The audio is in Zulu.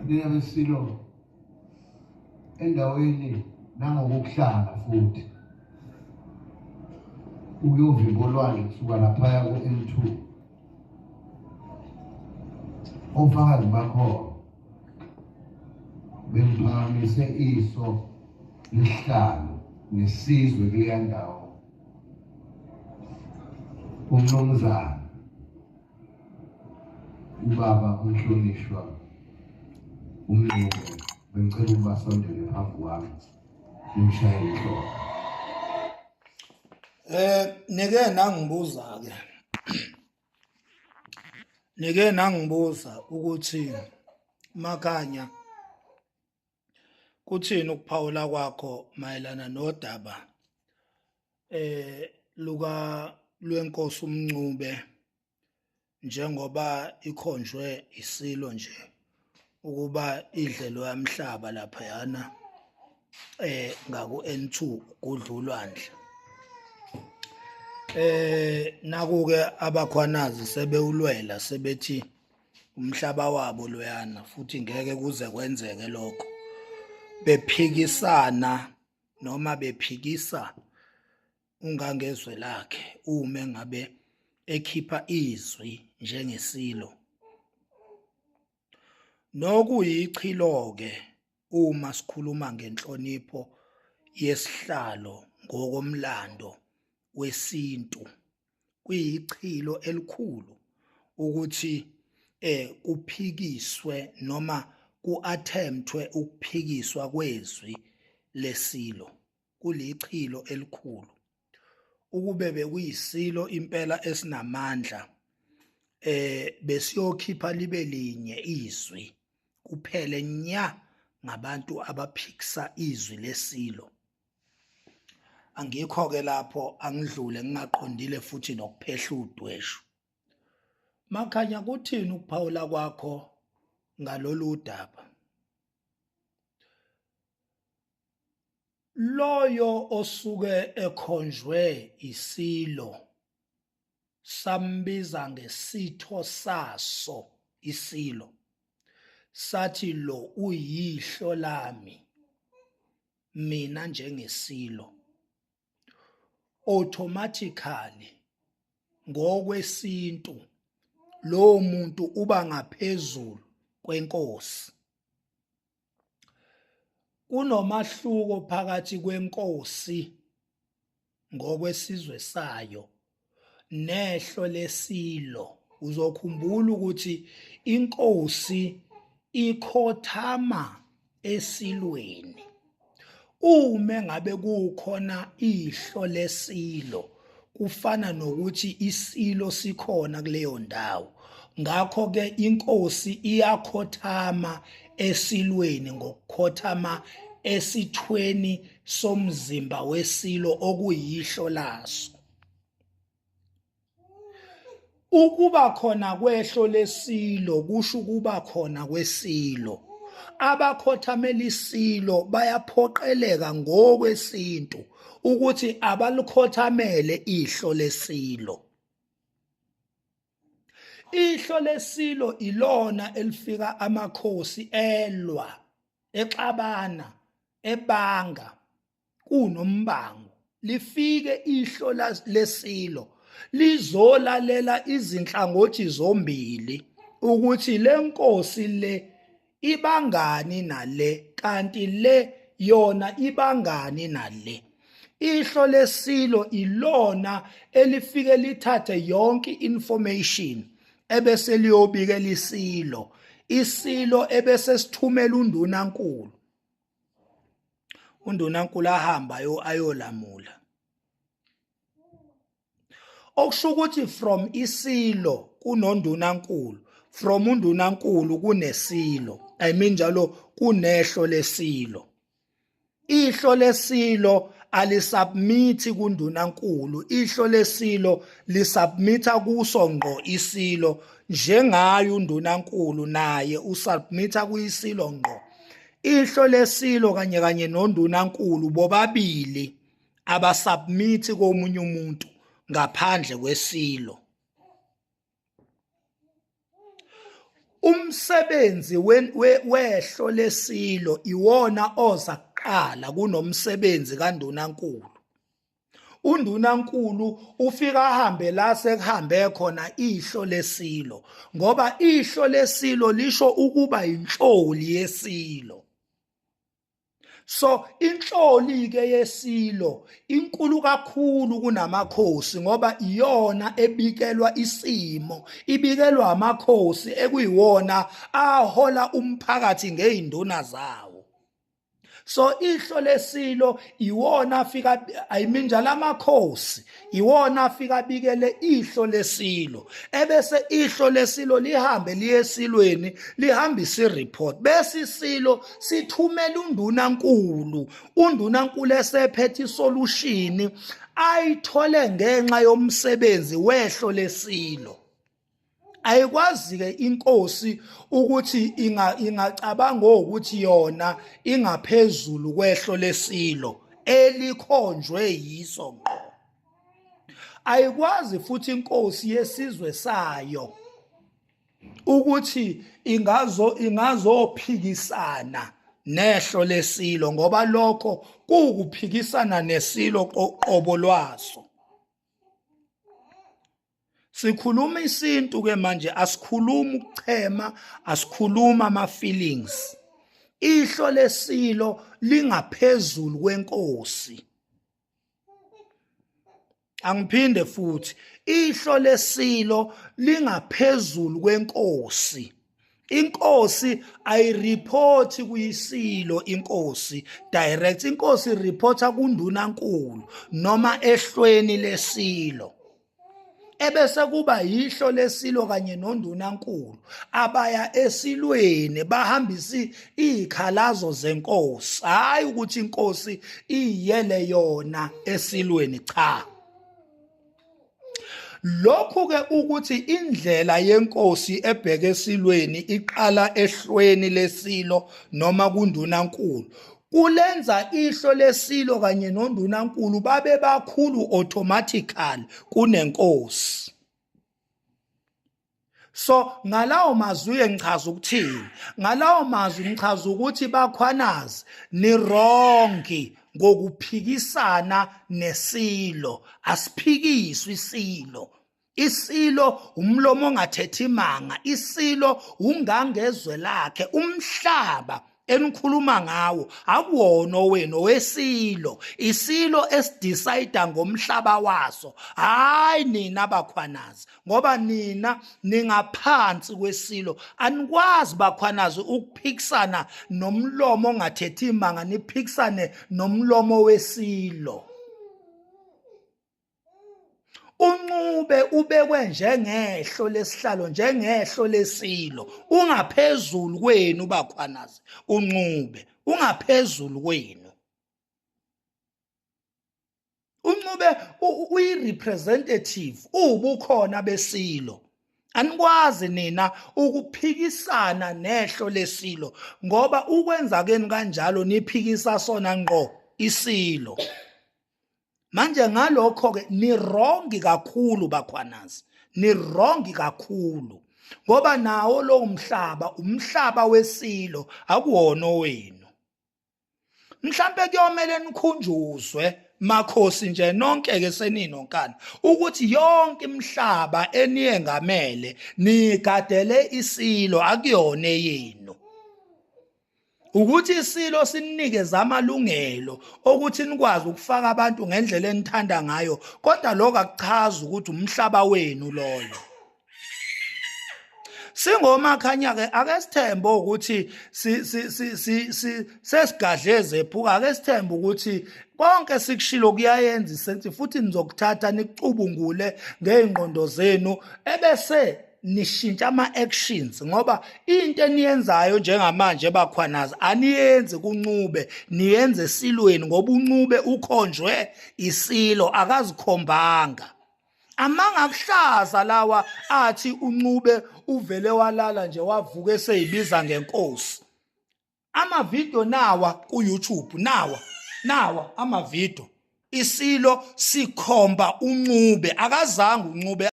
Nina beSilo endaweni nangokuhlala futhi ukuyovimba olwandle kusuka laphaya ku-M2 ofakazi bakhona bengiphakamise iso lesihlalo nesizwe kuleya ndawo umnumzane ubaba umhlonishwa umnqobe bengicela ukuba sondele phambi kwami nimshayele ihlombe. Nike nangibuza ke. Nike nangibuza ukuthi Makhanya kuthini ukuphawula kwakho mayelana nodaba luka lwenkosi uMncube njengoba ikhonjwe isilo nje ukuba idle loya mhlaba laphayana ngaku N2 kudla ulwandle. Naku-ke abakhwanazi sebewulwela sebethi umhlaba wabo loyana futhi ngeke kuze kwenzeke lokho bephikisana noma bephikisa ungangezwe lakhe uma ngabe ekhipha izwi njengesilo nokuyichilo-ke uma sikhuluma ngenhlonipho yesihlalo ngokomlando wesintu kuyichilo elikhulu ukuthi kuphikiswe noma ku-attemptwe ukuphikiswa kwezwi lesilo kulichilo elikhulu ukube bekuyisilo impela esinamandla besiyokhipha libe linye izwi kuphele nya ngabantu abaphikisa izwi lesilo. Angikho-ke lapho angidlule ngingaqondile futhi nokuphehla udweshu. Makhanya kuthini ukuphawula kwakho ngalolu daba? Loyo osuke ekhonjwe isilo sambiza ngesitho saso isilo sathi lo uyihlo lami mina njengesilo automatically ngokwesintu lowo muntu uba ngaphezulu kwenkosi. Kunomahluko phakathi kwenkosi ngokwesizwe sayo nehlo lesilo. Uzokhumbula ukuthi inkosi ikhothama esilweni. Uma ngabe kukhona ihlo lesilo kufana nokuthi isilo sikhona kuleyo ndawo. Ngakho-ke inkosi iyakhothama esilweni ngokukhothama esithweni somzimba wesilo okuyihlo laso. Ukuba khona kwehlo lesilo kusho ukuba khona kwesilo. Abakhothamela isilo bayaphoqeleka ngokwesintu ukuthi abalikhothamele ihlo lesilo. Ihlo lesilo ilona elifika amakhosi elwa, exabana, ebanga. Kunombango lifike ihlo lesilo lizolalela izinhlangothi zombili ukuthi lenkosi le ibangani nale kanti le yona ibangani nale. Ihlo lesilo ilona elifike lithathe yonke information ebese liyobikela isilo, isilo ebese sithumela undunankulu. Undunankulu ahamba ayolamula. Okusho ukuthi from isilo kunondunankulu, from undunankulu kunesilo, I mean njalo kunehlo lesilo. Ihlo lesilo alisubmithi kundunankulu, ihlo lesilo lisubmitha kuso ngqo isilo, njengaye undunankulu naye usubmitha kuyisilo ngqo. Ihlo lesilo kanye kanye nondunankulu bobabili abasubmithi komunye umuntu ngaphandle kwesilo. Umsebenzi wehlo lesilo iwona oza kuqala kunomsebenzi kaNdunankulu. Undunankulu ufika ahambe la sekuhambe khona ihlo lesilo ngoba ihlo lesilo lisho ukuba inhloli yesilo. So inhloli ke yesilo inkulu kakhulu kunamakhosi ngoba iyona ebikelwa isimo, ibikelwa amakhosi ekuyiwona ahola umphakathi ngezinduna zawo. So ihlo lesilo iwona afika I mean njalo amakhosi iwona afika abikele ihlo lesilo ebese ihlo lesilo lihambe liye esilweni lihambise ireport bese isilo sithumela undunankulu undunankulu esephethe isolution ayithole ngenxa yomsebenzi wehlo lesilo ayikwazi-ke inkosi ukuthi ingacabanga ukuthi yona ingaphezulu kwehlo lesilo elikhonjwe yiso ngqo ayikwazi futhi inkosi yesizwe sayo ukuthi ingazo ingazophikisana nehlo lesilo ngoba lokho kuwukuphikisana nesilo qobo lwaso Sikhuluma isintu ke manje asikhulumi ukuchema asikhuluma ama feelings. Ihlo lesilo lingaphezulu kwenkosi. Angiphinde futhi ihlo lesilo lingaphezulu kwenkosi. Inkosi ayireport kuyisilo inkosi direct inkosi reporta kundunankulu noma ehlweni lesilo ebese kuba yihlo lesilo kanye nondunankulu abaya esilweni bahambise izikhalazo zenkosi hayi ukuthi inkosi iyele yona esilweni cha Lokhu ke ukuthi indlela yenkosi ebheke esilweni iqala ehlweni lesilo noma kundunankulu kulenza ihlo lesilo kanye nondunankulu babe bakhulu automatically kunenkosi. So ngalawo mazwi engichaza ukuthini? Ngalawo mazwi ngichaza ukuthi bakhwanazi ni wrong ngokuphikisana nesilo. Asiphikiswi isilo. Isilo umlomo ongathethi imanga, isilo ungangezwe lakhe, umhlaba enikhuluma ngawo akuwona owenu owesilo isilo esidecide ngomhlaba waso hayi nina bakhwanazi ngoba nina ningaphansi kwesilo anikwazi bakhwanazi ukuphikisana nomlomo ongathethi imanga niphikisane nomlomo wesilo uNcube ubekwe njengehlo lesihlalo njengehlo lesilo ungaphezulu kwenu bakhwanazi uNcube ungaphezulu kwenu uNcube uyi-representative uwubukhona besilo anikwazi nina ukuphikisana nehlo lesilo ngoba ukwenza kenu kanjalo niphikisa sona ngqo isilo Manje ngalokho ke ni wrong kakhulu bakhwanazi. Ni wrong kakhulu. Ngoba nawo lo mhlaba umhlaba wesilo akuwona owenu. Mhlambe kuyomele nikhunjuzwe makhosi nje nonke ke seninonkana ukuthi yonke imihlaba eniyengamele nigadele isilo akuyona eyenu. Ukuthi isilo sinikeze amalungelo okuthi nikwazi ukufaka abantu ngendlela enithanda ngayo kodwa lokho akuchazi ukuthi umhlaba wenu loyo. Singomakhanya ke ake sithembe ukuthi si si si si si sesigadle zephuka ake sithembe ukuthi konke sikushilo kuyayenza isensi futhi nizokuthatha nikucubungule ngey'ngqondo zenu ebese nishintsha ama-actions ngoba into eniyenzayo njengamanje bakhwanazi aniyenzi kuncube niyenze esilweni ngoba uncube ukhonjwe isilo akazikhombanga amanga akuhlaza lawa athi uncube uvele walala nje wavuka eseyibiza ngenkosi amavidiyo nawa ku-YouTube nawa nawa amavidiyo isilo sikhomba uncube akazange uncube.